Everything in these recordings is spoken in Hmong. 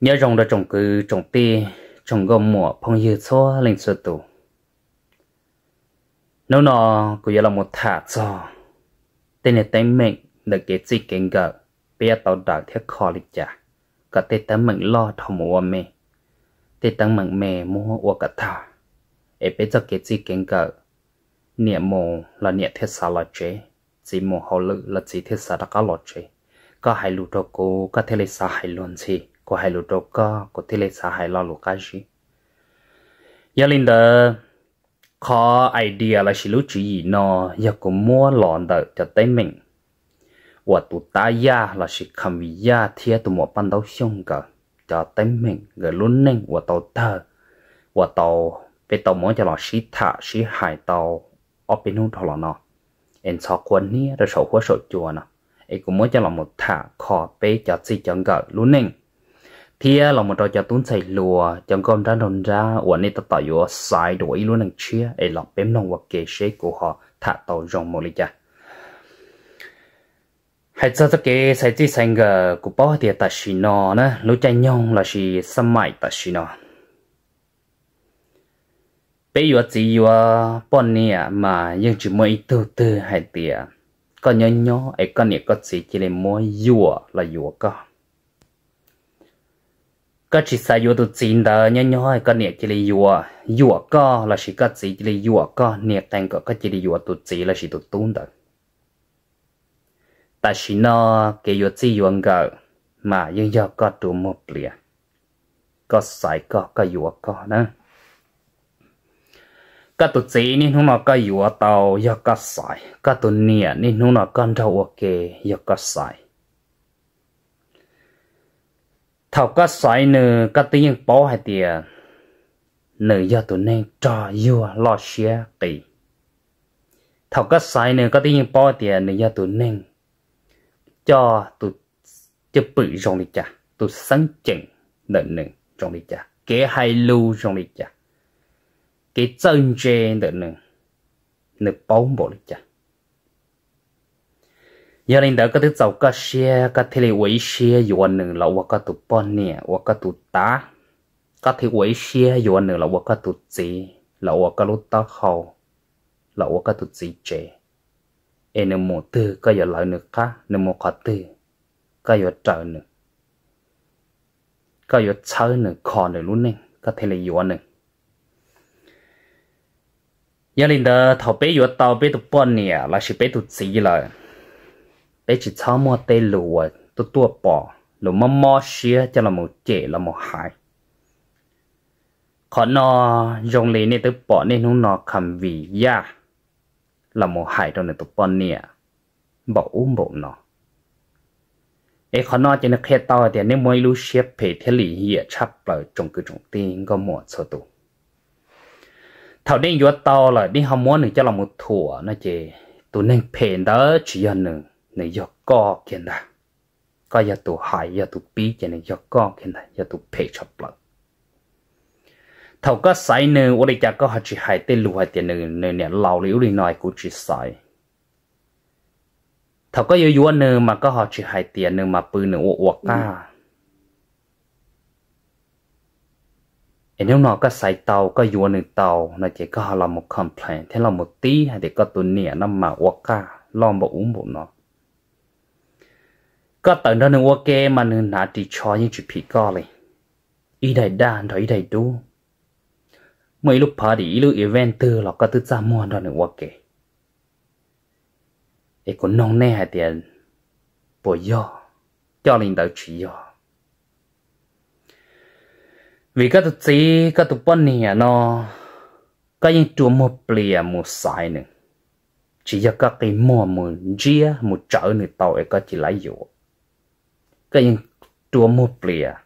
Nyob zoo rau tsoom kwv tsoom tij, tsoom nkauj muam phooj ywg txhua leej txhua tus. Hnub no kuv yuav los mus tham txog tej niag teeb meem ntawm kev txij kev nkawm, peb yuav tau daws thiab kho li cas kom tej teeb meem loj dhau mus ua me, tej teeb meem me muab ua kom tag, es peb txoj kev txij kev nkawm, niam mus los niam thiaj xav los tsev, txiv mus hauj lwm los txiv thiaj xav rov qab los tsev. Koj hais lus rau kuv, koj thiaj li xav hais luag ntxhi, kuv hais lus rau koj, kuv thiaj li xav hais lo lus qab zib. Yog li ntawd, qhov idea lossis lub tswv yim no yog kuv muab los ntawm cov teeb meem uas tus Tab Yaj lossis Kham Vim Yaj thiab tus muam Paj Ntaub Xyooj nkawd cov teeb meem nkawd lub neej uas tau tawg, uas tau, peb tau muab coj los sib tham sib hais tau ob peb hnub dhau los no, es ntxhov qhua hniab rau saum huab saum cua no, es kuv muab coj los mus tham kho peb cov txij cov nkawm lub neej, thiab los mus rau cov tub ntxhais hluas cov nkauj nrab nraug nrab uas nej tab tom yuav xaiv dua ib lub neej tshiab es los peb mloog ua ke seb kuv ho tham tau zoo mus li cas. Hais txog txoj kev xaiv txij xaiv nkawm, kuv paub hais tias tam sim no na, lub caij nyoog lossis xab maim tam sim no, peb yuav txiv yuav poj niam mas yeej tsis muaj ib tug twg hais tias koj nyob nyob es koj niam koj txiv cia li muab yuam los yuav koj. Koj tsis xav yuav tus txiv ntawd nyob nyob es koj niam cia li yuam, yuam koj lossis koj txiv cia li yuam koj, nias qees kom koj cia li yuav tus txiv lossis tus tub ntawd. Tam sim no kev yuav txij yuav nkawm mas yeej yog koj rua muag plias, koj xaiv koj, koj yuav koj na. Koj tus txiv niaj hnub no koj yuav tau yog koj xaiv, koj tus niam niaj hnub no koj nrog ua ke yog koj xaiv. Thaum koj xaiv nws koj twb yeej paub hais tias nws yog tus neeg rog yuag loj siab qis. Thaum koj xaiv nws koj twb yeej paub hais tias nws yog tus neeg coj tus cwj pwm zoo li cas, tus xeeb ceem ntawm nws zoo li cas, kev hais lus zoo li cas, kev txawj ntse ntawm nws, nws paub npaum li cas. Yog li ntawd koj twb txaus koj siab koj thiaj li ua ib siab yuav nws los ua koj tus poj niam ua koj tus tav, koj thiaj ua ib siab yuav nws los ua koj tus txiv los ua koj lub taub hau, los ua koj tus txiv tsev. Es nws mus twg koj yuav lawv nws qab, nws mus qhov twg koj yuav raws nws, koj yuav txhawb nws kho nws lub neej koj thiaj li yuav nws. Yog li ntawd thaum peb yuav tau peb tus poj niam lossis peb tus txiv lawm, peb tsis txhob muaj tej lus uas tuaj tuaj pom, lus mob mob siab coj los mus cem los mus hais. Qhov no zoo li nej twb pom niaj hnub no Kham Vim Yaj los mus hais rau nws tus poj niam npaum ub npaum no. Es qhov no ces nws qhia tau hais tias nej muaj ib lub siab phem thiab lim hiam tshaj plaws tsoom kwv tsoom tij nkauj muam txhua tus. Thaum nej yuav tau lawm nej ho muab nws coj los mus thuam no ces tus neeg phem ntawd tsis yog nws, nws yog koj kiag ntag. Koj yog tus hais yog tus pib ces nws yog koj kiag ntag, yog tus phem tshaj plaws. Thaum koj xaiv nws ua li cas koj ho tsis hais tej lus hais tias nws, nws niam laus li ub li no kuv tsis xaiv. Thaum koj yuav yuav nws mas koj ho tsis hais tias nws mas pw nws ua ua qaj. Es hnub no koj xaiv tau koj yuav nws tau no ces koj ho los mus complain thiab los mus tib hais tias koj tus niam no mas ua qaj loj npaum ub npaum no. Koj tawm nrog nws ua ke mas nws hnav ris tsho yeej tsis phim koj li. Ib daim daj nrog ib daim dub, muaj ib lub party ib lub event twg los koj twb txaj muag nrog nws ua ke. Es kuv noog nej hais tias puas yog, coj li ntawd tsis yog. Vim koj tus txiv koj tus poj niam no, koj yeej rua muag plias mus xaiv nws, tsis yog koj qi muag mus ntsiab mus tsawv nws tau es koj cia li yuav. Koj yeej rua muag plias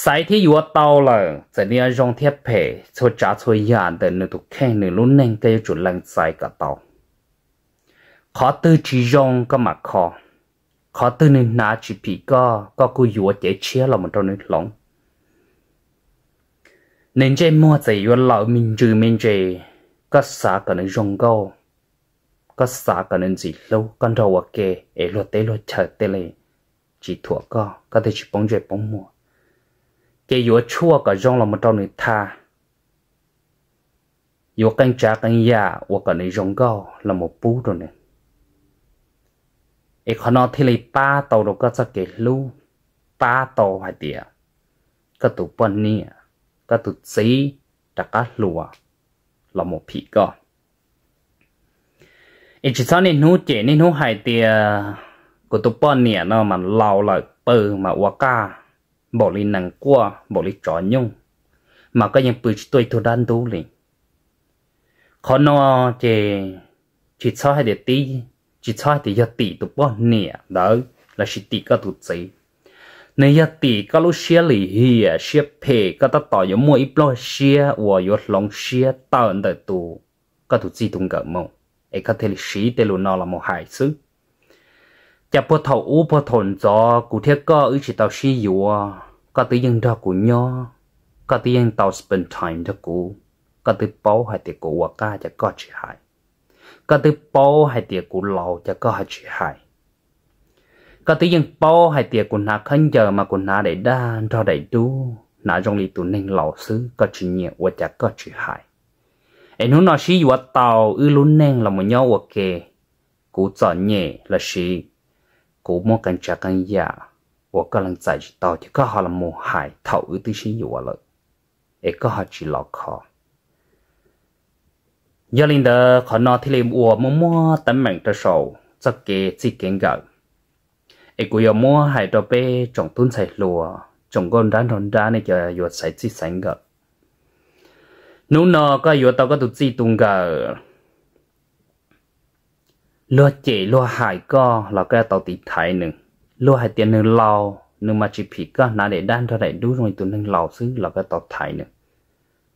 xaiv thiab yuav tau lawm, txawm nws zoo thiab phem, txhua tsav txhua yam ntawm nws tus kheej nws lub neej koj yuav tsum lees txais kom tau. Qhov twg tsis zoo koj mam kho, qhov twg nws hnav tsis phim koj, koj kuj yuav cev tshiab los mus rau nws hloov. Nws ntsej muag txawm yuav laus me ntsws me ntse, koj xav kom nws zoo nkauj, koj xav kom nws ntxim hlub, koj nrog ua ke es luag teb luag chaw tej li tsis thuam koj, koj thiaj tsis poob ntsej poob muag. ces yuav tshuaj kom zoo los mus rau nws tha, yuav qee tsav qee yam uas kom nws zoo nkauj los mus pub rau nws. Es qhov no thiaj li pab tau rau koj txoj kev hlub, pab tau hais tias koj tus poj niam, koj tus txiv rov qab hluas los mus phim koj. Es tsis txhob niaj hnub cem niaj hnub hais tias kuv tus poj niam no mas laus lawm pw mas ua qaj npaum li nees quaj npaum li tsov nyuj, mas koj yeej pw tsis tuaj ib tug dab ntub li. Qhov no ces tsis txhob hais tias tib, tsis txhob hais tias yog tim tus poj niam ntawd lossis tim koj tus txiv. Nws yog tim koj lub siab lim hiam siab phem, koj tab tom yuav muaj ib pluag siab uas yuav hloov siab tawm ntawm tus, koj tus txij tus nkawm mus, es koj thiaj li siv tej lus no los mus hais xwb. Cas puag thaum ub puag thaum ntxov kuv thiab koj wb tsis tau sib yuav, koj twb yeej nrog kuv nyob, koj twb yeej tau spend time nrog kuv, koj twb paub hais tias kuv ua qaj cas koj tsis hais, koj twb paub hais tias kuv laus cas koj ho tsis hais, koj twb yeej paub hais tias kuv hnav khaub ncaws mas kuv hnav daim daj nrog daim dub, hnav zoo li tus neeg laus xwb, koj tsis nyiam ua cas koj tsis hais. Es hnub no sib yuav tau wb lub neej los mus nyob ua ke, kuv txom nyem lossis kuv muaj qee tsav qee yam uas koj lees txais tsis tau ces koj ho los mus hais thaum wb twb sib yuav lawm, es koj ho tsis los kho. Yog li ntawd qhov no thiaj li ua muaj muaj teeb meem rau saum txoj kev txij kev nkawm. Es kuv yuav muab hais rau peb tsoom tub ntxhais hluas, tsoom nkauj nrab nraug nrab, nej cov yuav xaiv txij xaiv nkawm. Hnub no koj yuav tau koj tus txij tus nkawm, luag cem luag hais koj los koj yuav tau tiv thaiv nws. Luag hais tias nws laus, nws mas tsis phim koj, hnav daim daj nrog daim dub zoo li tus neeg laus xwb los koj tau thaiv nws.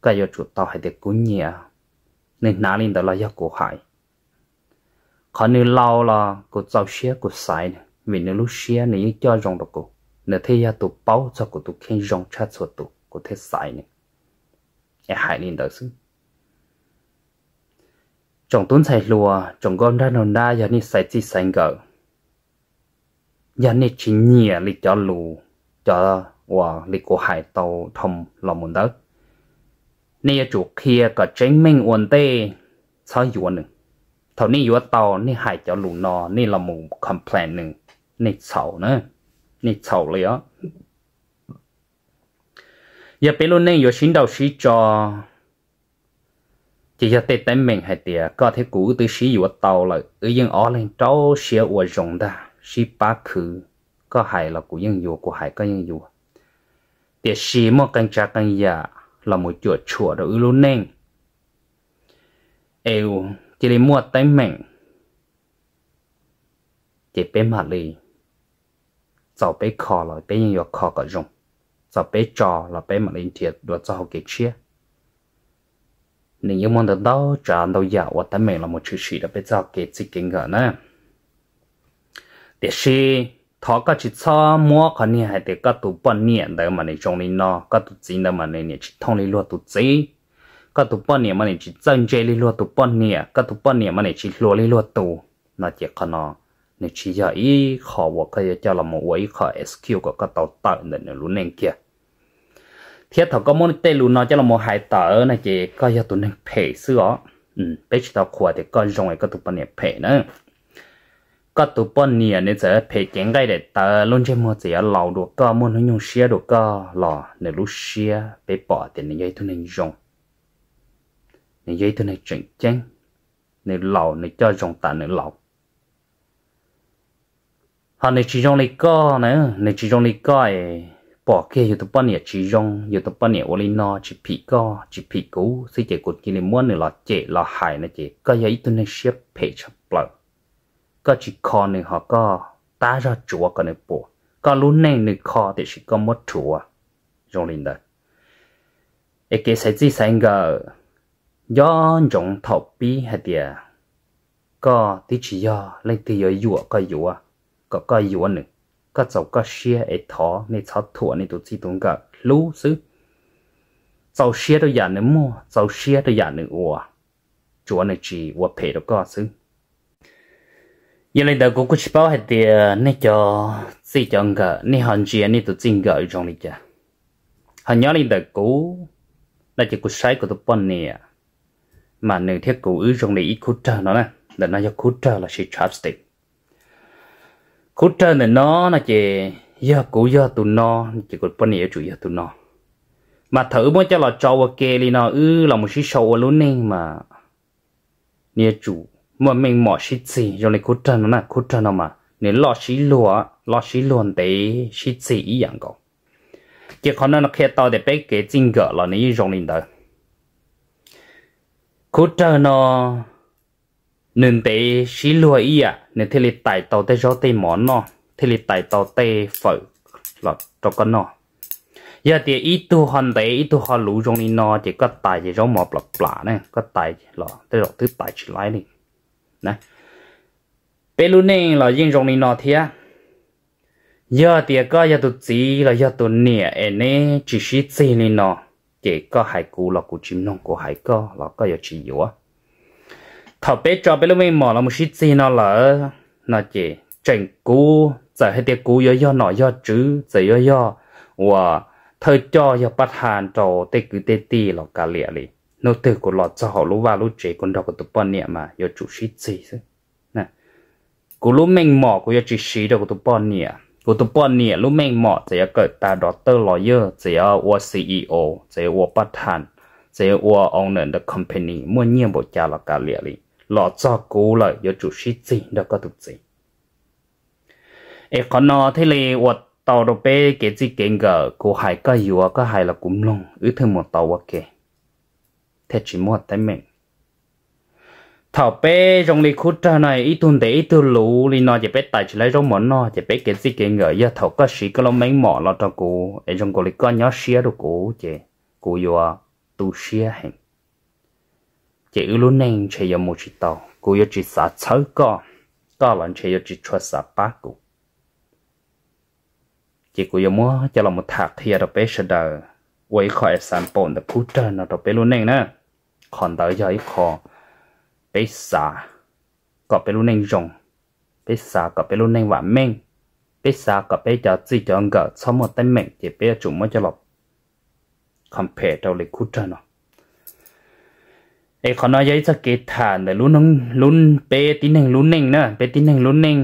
Koj yuav tsum tau hais tias kuv nyiam, nws hnav li ntawd los yog kuv hais. Qhov nws laus los kuv txaus siab kuv xaiv nws, vim nws lub siab nws yeej coj zoo rau kuv, nws thiaj yog tus paub txog kuv tus kheej zoo tshaj txhua tus, kuv thiaj xaiv nws. Es hais li ntawd xwb. Tsoom tub ntxhais hluas, tsoom nkauj nrab nraug nrab, yog nej xaiv txij xaiv nkawm, yog nej tsis nyiam li cov lus, cov uas li kuv hais tau dhau los mus ntawd, nej yuav tsum qhia kom tseeb meej ua ntej, txhob yuav nws. Thaum nej yuav tau nej hais cov lus no, nej los mus complain nws, nej txhaum na, nej txhaum li os. Yog peb lub neej yuav sib nrauj sib tso, ces yog tej teeb meem hais tias koj thiab kuv wb twb sib yuav tau lawm, wb yeej ob leeg rau siab ua zoo ntag, sib pab khwv, koj hais los kuv yeej yuav, kuv hais koj yeej yuav. Tiam sis muaj qee tsav qee yam los mus cuam tshuam rau wb lub neej, es cia li muaj teeb meem, ces peb mam li, txaus peb kho los peb yeej yuav kho kom zoo, txaus peb tso los peb mam li nrhiav dua txoj hau kev tshiab. Nws yeej muaj ntau ntau tsav ntau yam ua teeb meem los mus tshwm sim rau peb txoj kev txij kev nkawm na. Tiam sis thov koj tsis txhob muab qhov niag hais tias koj tus poj niam ntawd mas nws zoo li no, koj tus txiv ntawd mas nws niam tsis thooj li luag tus txiv, koj tus poj niam mas nws tsis txawj ntse li luag tus poj niam, koj tus poj niam mas nws tsis hluas li luag tus, no ces qhov no nws tsis yog ib qho uas koj yuav coj los mus ua ib qho excuse kom koj tau tawm ntawm nws lub neej kiag. Thiab thaum koj muab tej lus no coj los mus hais tawm no ces koj yog tus neeg phem xwb os. Peb tsis tau qhuas tias koj zoo es koj tus poj niam phem na. Koj tus poj niam nws txawm phem cev nqaij daim tawv, lub ntsej muag txawm yuav laus dua koj, muaj hnub nyoog siab dua koj los nws lub siab peb pom tias nws yog ib tug neeg zoo, nws yog ib tug neeg tseem ceeb, nws laus nws coj zoo tas nws laus. Ho nws tsis zoo li koj na, nws tsis zoo li koj es pom kiag yus tus poj niam tsis zoo, yus tus poj niam ua li no tsis phim koj tsis phim kuv xwb ces kuv cia li muab nws los cem los hais no ces koj yog ib tug neeg siab phem tshaj plaws. Koj tsis kho nws ho koj tab zog tsuav kom nws puas, koj lub neej nws kho tiam sis koj muab rhuav zoo li ntawd. Es kev xaiv txij xaiv nkawm, nco ntsoov thaum pib hais tias koj twb tsis yog leej twg yuav yuam koj yuav, kom koj yuav nws. Koj txaus koj siab es thov nej txhob thuam nej tus txij tus nkawm, hlub xwb. Txaus siab rau yam nws muaj, txaus siab rau yam nws ua, tsuav nws tsis ua phem rau koj xwb. Yog li ntawd kuv kuj tsis paub hais tias nej cov txij cov nkawm nej ho ntsia nej tus txij nkawm zoo li cas. Ho nyob li ntawm kuv no ces kuv saib kuv tus poj niam mas nws thiab kuv wb zoo li ib khub rawg no na. Ntawm no yog khub rawg lossis chapstick. Khub rawg ntawm no no ces yog kuv yog tus no ces kuv poj niam yuav tsum yog tus no. Mas thaum wb muab coj los tso ua ke li no wb los mus sib sau ua lub neej mas nws yuav tsum muaj meej mom sib txig zoo li khub rawg no na. Khub rawg no mas nws loj sib luag, loj sib luag ntev sib txig ib yam nkaus. Ces qhov no nws qhia tau tias peb kev txij nkawm los nws yeej zoo li ntawd. Khub rawg no nws ntev sib luag ib yam nws thiaj li tais tau tej zaub tej mov noj, thiaj li tais tau tej fawm los rau koj noj. Yog tias ib tug ho ntev ib tug ho luv zoo li no ces koj tais ces zaub mov plam plam ne, koj tais los tej zaum twb tais tsis laib li. Peb lub neej los yeej zoo li no thiab. Yog tias koj yog tus txiv los yog tus niam es neb tsis sib txig li no, ces koj hais kuv los kuv tsis mloog, kuv hais koj los koj yuav tsis yuav. Thaum peb tso peb lub meej mom los mus sib txig no lawm no ces tseem kuv, txawm hais tias kuv yuav yog nom yog tswv, txawm yuav yog uas thawj coj yog pab tha rau tej kwv tej tij los kav liam li, hnub twg kuv los txog hauv lub vaj lub tsev kuv nrog kuv tus poj niam mas yuav tsum sib txig xwb. Kuv lub meej mom kuv yuav tsis siv rau kuv tus poj niam. Kuv tus poj niam lub meej mom txawm yuav kawm tag doctor, lawyer, txawm yuav ua C E O, txawm yuav ua part time, txawm yuav ua owner ntawm company muaj nyiaj npaum cas los kav liam li, los txog kuv lawm yuav tsum sib txig nrog koj tus txiv. Es qhov no thiaj li ua tau rau peb kev txij kev nkawm, kuv hais koj yuav, koj hais los kuv mloog, wb thiaj mus tau ua ke, thiaj tsis muaj teeb meem. Thaum peb zoo li khub rawg no ib tug ntev ib tug luv li no ces peb tais tsis laib zaub mov noj, ces peb kev txij kev nkawm yog thaum koj siv koj lub meej mom los rau kuv es zoo nkaus li koj nyob siab rau kuv ces kuv yuav tu siab heev. Ces wb lub neej ntshe yuav mus tsis tau, kuv yuav tsis xav txhawb koj, koj los ntshe yuav tsis tshua xav pab kuv. Ces kuv yuav muab coj los mus tham qhia rau peb sawv daws ua ib qho example ntawm khub rawg no rau peb lub neej na. Qhov ntawd yog ib qho peb xav kom peb lub neej zoo, peb xav kom peb lub neej vam meej, peb xav kom peb cov txij cov nkawm txhob muaj teeb meem ces peb yuav tsum muab coj los compare rau li khub rawg no. Es qhov no yog ib txoj kev tham ntawm peb tib neeg lub neej na, peb tib neeg lub neej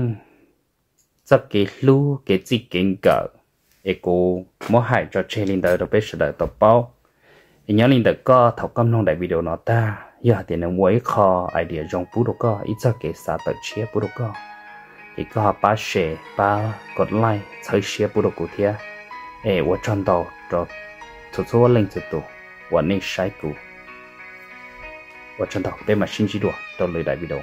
txoj kev hlub kev txij kev nkawm, es kuv muab hais tso tseg li ntawd rau peb sawv daws tau paub. Es nyob li ntawm koj, thaum koj mloog daim video no tag, yog hais tias nws ua ib qho idea zoo pub rau koj, ib txoj kev xav tawm tshiab pub rau koj, ces koj ho pab share, pab kom like, txhawb siab pub rau kuv thiab. Es ua tsaug ntau rau txhua txhua leej txhua tus uas nej saib kuv. Ua tsaug ntau, peb mam sib ntsib dua rau lwm daim video.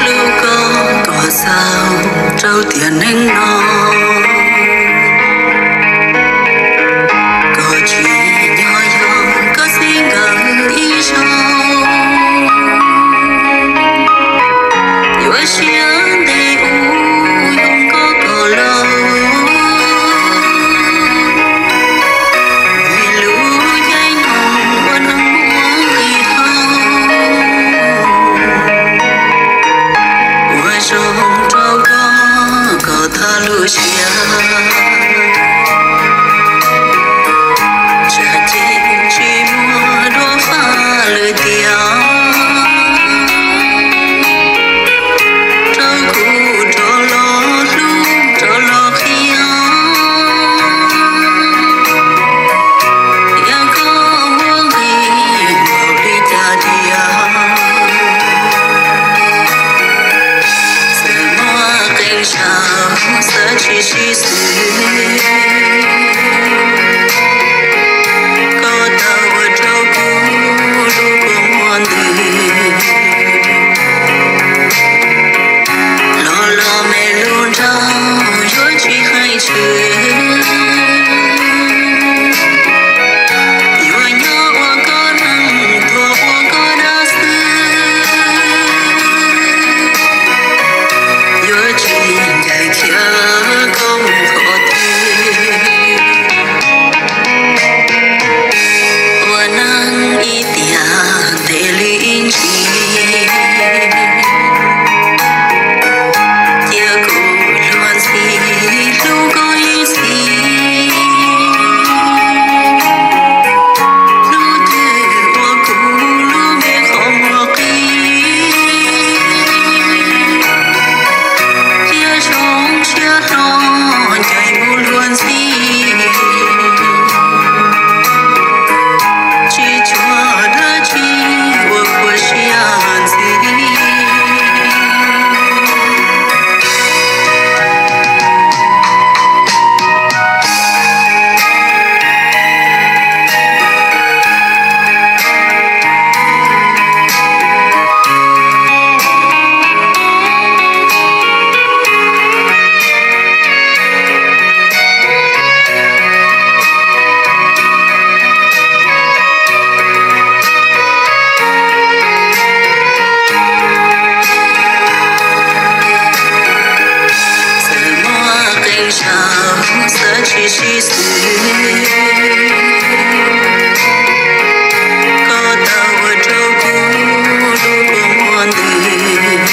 Hlub koj kom txaus rau tiam neej no, koj tsis nyob yog koj txij nkawm ib zaug, yuav siab Tsis sib xws, koj tau ua rau kuv lub kua muag ntws.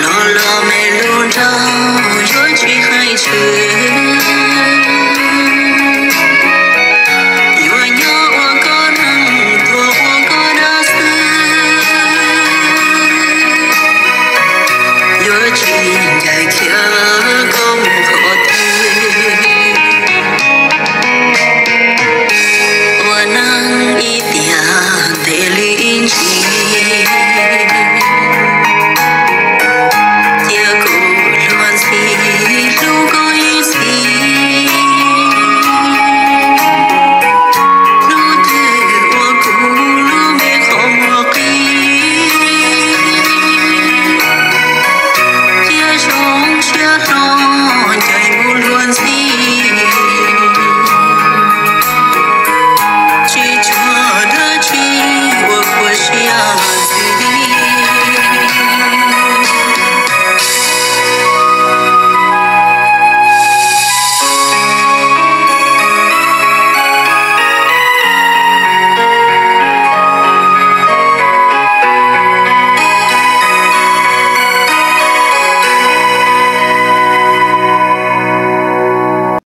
Los los me lub nraug yuav tsis hais tshwm.